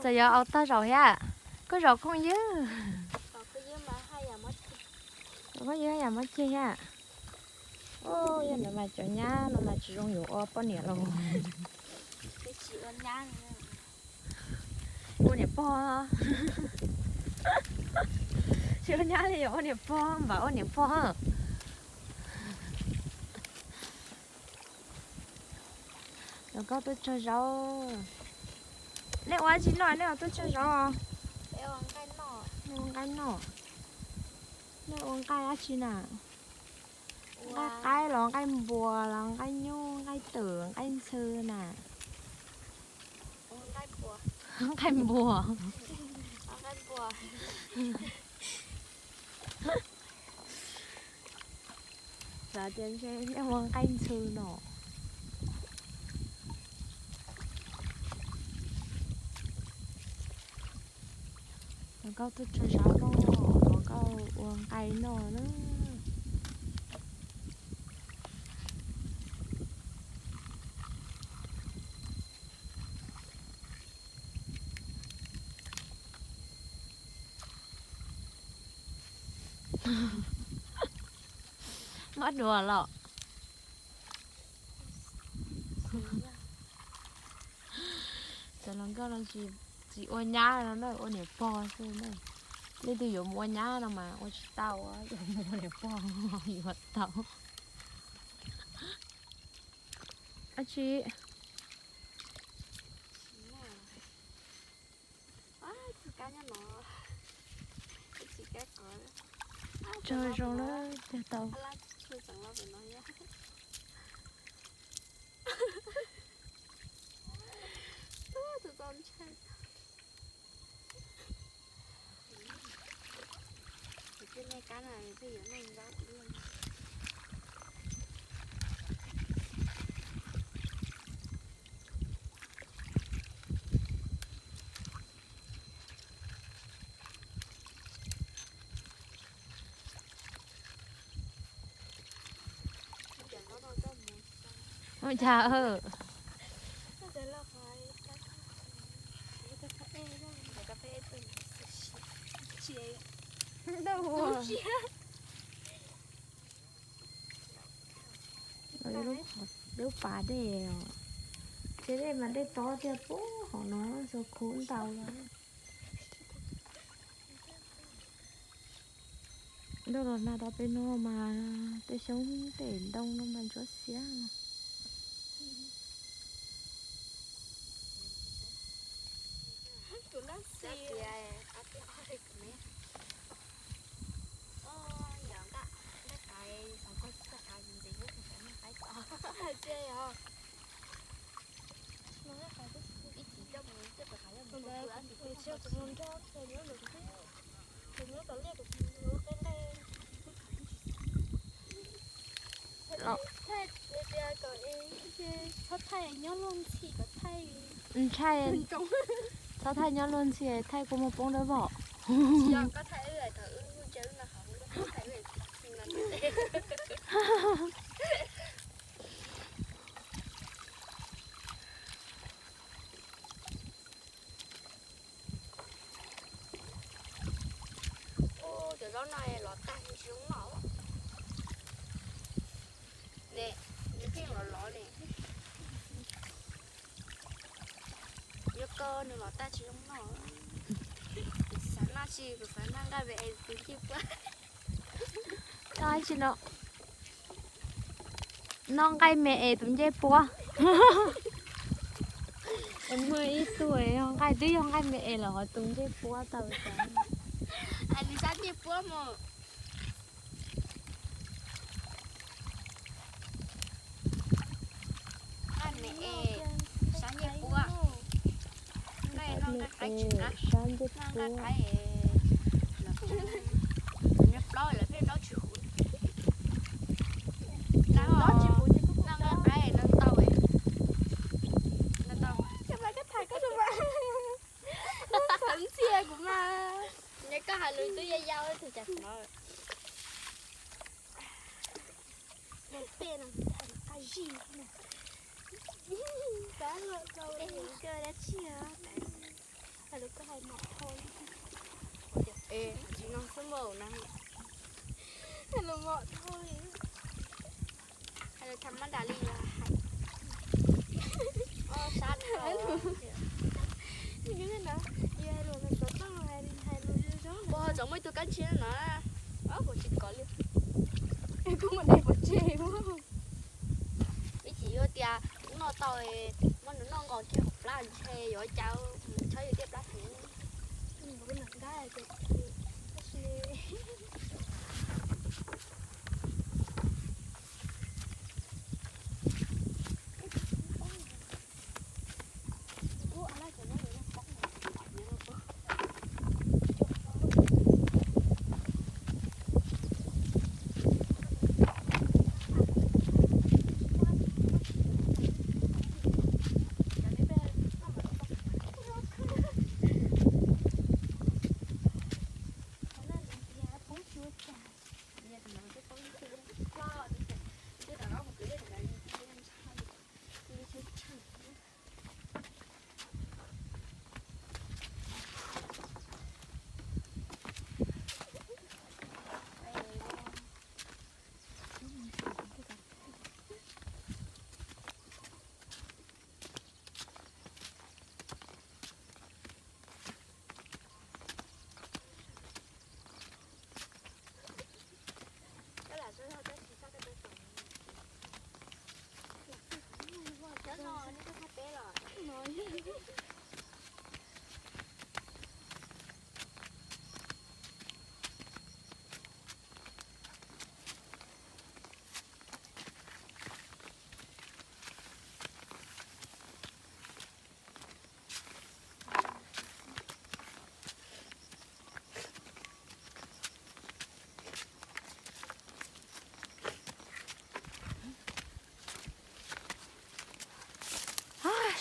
Txawm yuav au tag zaum thiab. Koj zaum koob ywg. Koj ywg yam mob ceg thiab. Yog ntawd mas cov nyab no mas tsis zoo yuav ua poj niam los. Ua niam pog. Tsis ua nyab li, yuav ua niam pog, npam ua niam pog. Los koj tuaj tsawg zaub? Nej ua tsi noj, nej ua tuaj tsawg zaub? Nej ua nqaij noj. Nej ua nqaij dab tsi na? Nqaij qaib los nqaij npua los nqaij nyuj, nqaij twm, nqaij ntxhw na? Nqaij npua. Xav tias ntshe nej ua nqaij ntxhw no. Los koj tuaj tsawg zaub noj, los koj ua nqaij noj na. Mob dua los? Txawm los nkauj no tsis ua nyab no na, ua niam pog xwb na. Leej twg yuav mus ua nyab no mas ua tsis tau, yuav mus ua niam pog yuav tau. Dab tsi? Tsawg zaus lawm tiag tau. Ua cas? Lub pas dej os. Tsev dej mas dej tob tiag, puag hauv no xua khuv ntau lawm. Nroj los nag tau peb no mas tej xyoob tej ntoo no mas ntsuab xiab. Tus lab xi. Tus lab xi. Ntshai, txhob thaij nyob luag ntxhi, thaij kuj muaj poob dawb vog. Cov zaub no los tag tsis zoo noj. Ne, nws pheej los lov ne. Yuav koj nws los tag tsis zoo noj. Xav noj tsis, kuv xav noj nqaij me es tus ncej puab. Tsis no, noj nqaij me es tus ncej puab. Muaj ib tug nqaij twb yog nqaij me es los ho tus ncej puab tau. Nws sab ncej puab mus. Nqaij me es sab ncej puab. Nqaij no nqaij qaib tsis qab, nqaij qaib los nyob plaub lawm pheej nraub tsis huv. Noj nqaij qaib no ntau, ntau. Ntxhi kuv mas, nyob koj hais lus twb yau yau tus cas no. Peb no hais lus qab zib, tab los tau dab tsi, hais lus koj hais mom thau. Tsis no xwb npaum na, hais lus mom thau li. Hais lus tham mab das li los hais. Sab dhau. Ua tseem muaj ib tug kab ntshiab no, kuv tsis kov li. Kuv mus de pov tseg. Ib chim yuav tias kuv noj tau, muab nws noj nqos kiag hauv plab ntshe yuav cas, chob yus tiaj plab heev.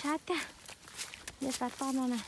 Sab tiag, de pas toj no na.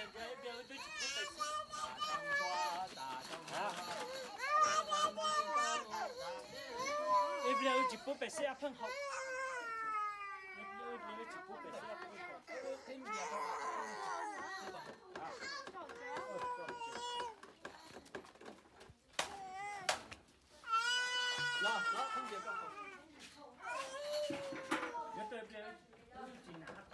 Ib pliag wb tsis pub pes xib ab pheej haum. Ib pliag wb tsis pub pes xib ab pheej haum. Los, los, khaub ncaws koj haum. Yuav tuaj ib pliag wb tsis nag hab